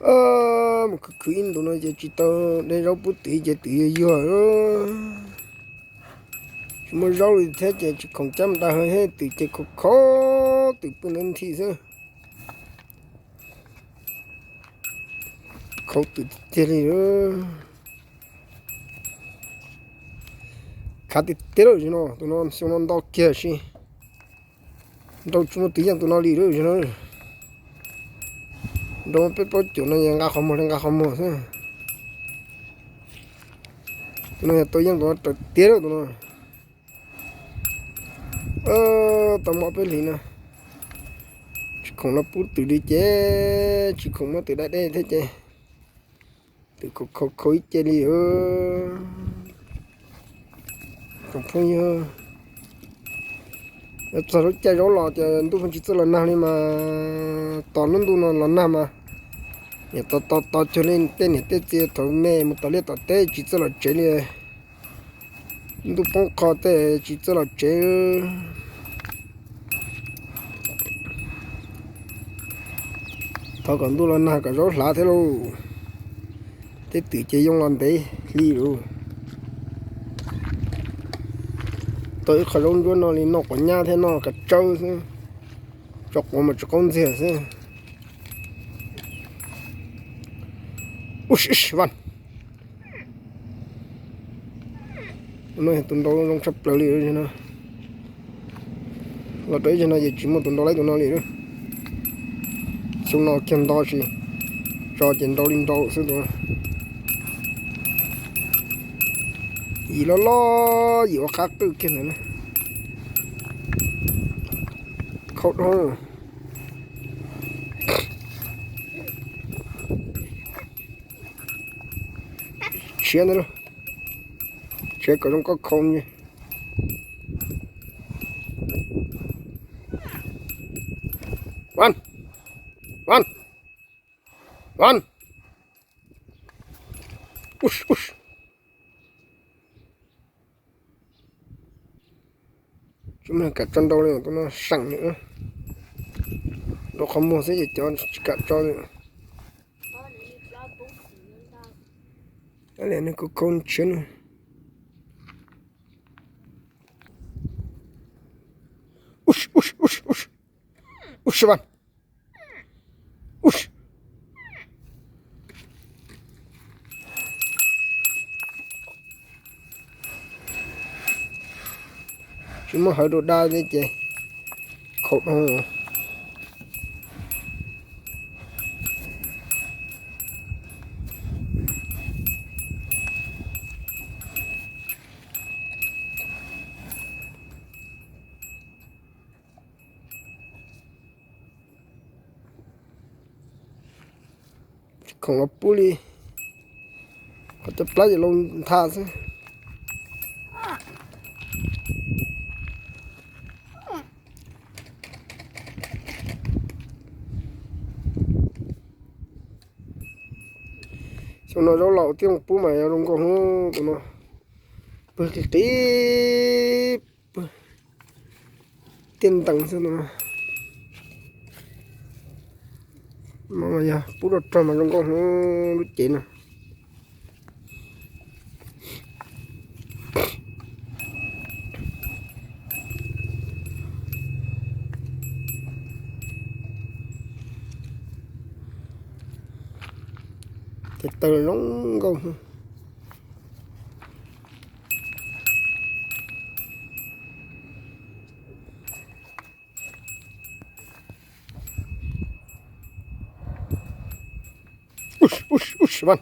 Mus khwv khwv ib ntus no ces tsis tau de zaub pub twm ces twm yuag yuag. Tsis muaj zaub li thiab ces tsis khoom cab mus da hauv, twm ces khov khov, twm pw ntawd nthi xwb. Khov twm tiag tiag li. Khav tiag tiag lawm no, tus no xyoo no nto kiag si. Nrau tsis muaj twm yeej tus no li lawm no. Nrau peb plaub caug no nqa qhov muag li nqa qhov muag xwb. Tus no yog tau yeej tus no raws tiag lawm tus no. Tau muaj peb hlis no tsis khoom los pub twm li ces tsis khoom muab twm da dej thiab ces twm khov khov ib ce li. Tsoom phooj ywg, txog lub caij zaub los ces ntuj pheej tsis txawj los nag li mas, tos lub ntuj no los nag mas niam tos tos tos cuag li tej niam tej txiv thaum me mus tom liaj tom teb tsis txawj los tsev li. Ntuj poob qho tej tsis txawj los tsev. Thov kom ntuj los nag kom zaub hlav thiab lauj. Tej twm ces yoo los ntev hli lauj. Tau ib qho zaub ntsuab no li noj quav nyab thiab noj kav tsawb xwb, tso quav mas tsis qaub ntxiag xwb. Vaj, no yog tus nrau zoo tshaj plaws li no. Los rau ib zaug no ces tsis muaj tus nrau laib tus no li. Xyoo no kiag nto tsis tso ces nrau li nrau xwb tus. Yim loj loj yim ua qab qwj kiag ntawd na. Khaub dhau. Tshiav ntawd lauj, tshiav kom zoo koj khau. Vaj, vaj, vaj. Ub, ub. Tsis muaj kam tso nrau li, tus no seem li. Nrau qhov muag xwb ces cov tsis kam tso li. Li nws khau khau tshiav no. Ub, ub, ub, ub. Ub, ub. Tsis muaj hawv rau dab li ces khau dhau. Khoom los pub li, qhov coj plab ces los ntha xwb. Xyoo no zaub laus thiaj pub mas yog zoo nkauj tus no. Pw qis qis, pw tiaj ntees xwb tus no. Yog pub rau rog mas zoo nkauj lub cev no. Ces taw zoo nkauj. Ub, ub, ub, vaj.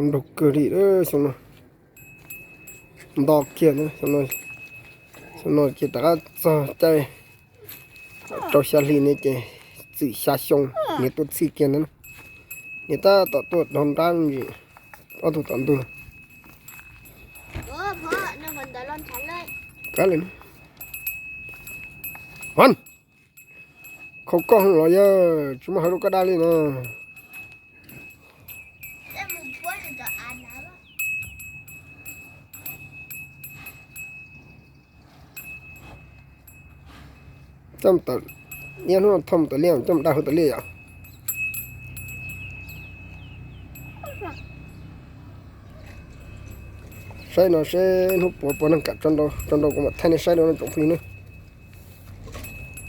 Nrau kawg li xyoo no. Nto kiag xyoo no, ces rov qab txog caij rau xya hli ne ces txwm xya xyoo niam tuaj txhij kiag ntawd. Niam tab tom tuaj dhau nrab ntsis ob tug tom ntug. Kab li, khau koj los yog tsis muaj hawv rau koj dab li no. Vaj, vaj, vaj. Coj mus tawm liaj hnub no, thauj mus tawm liaj, coj mus daj hauv tawm liaj yom. Saib no seb hnub puas puas neeg kam tso nrau, tso nrau kuv mam thaij nej saib dua no tsoom phooj ywg na.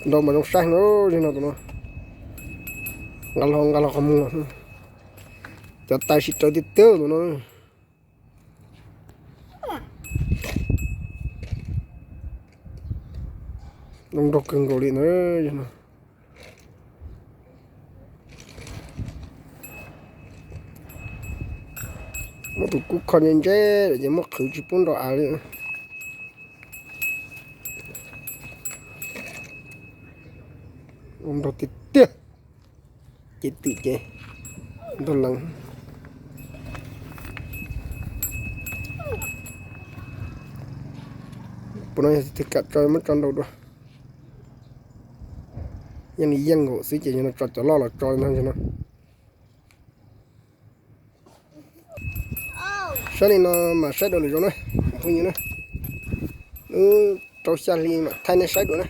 Nrau mas zoo saib no, no tus no. Nqa los nqa los qhov muag, cov tais sib raws tiag tiag tus no. Zoo nraug kawg nkaus li na. Muab tus kub kho ntse ntse lawm ces muab qhwv tsis pub nrau av li. Zoo nraug tiag tiag. Ces twm ces ntug lees. Puas no yog tus twg kam tso muab tso nrau dua. Yeej li yeej nkaus xwb ces yog no tso cov loj los tso li no. Saib li no mas saib dua lwm zaus na, phooj ywg na. Lub rau xya hli mam thaij nej saib dua na.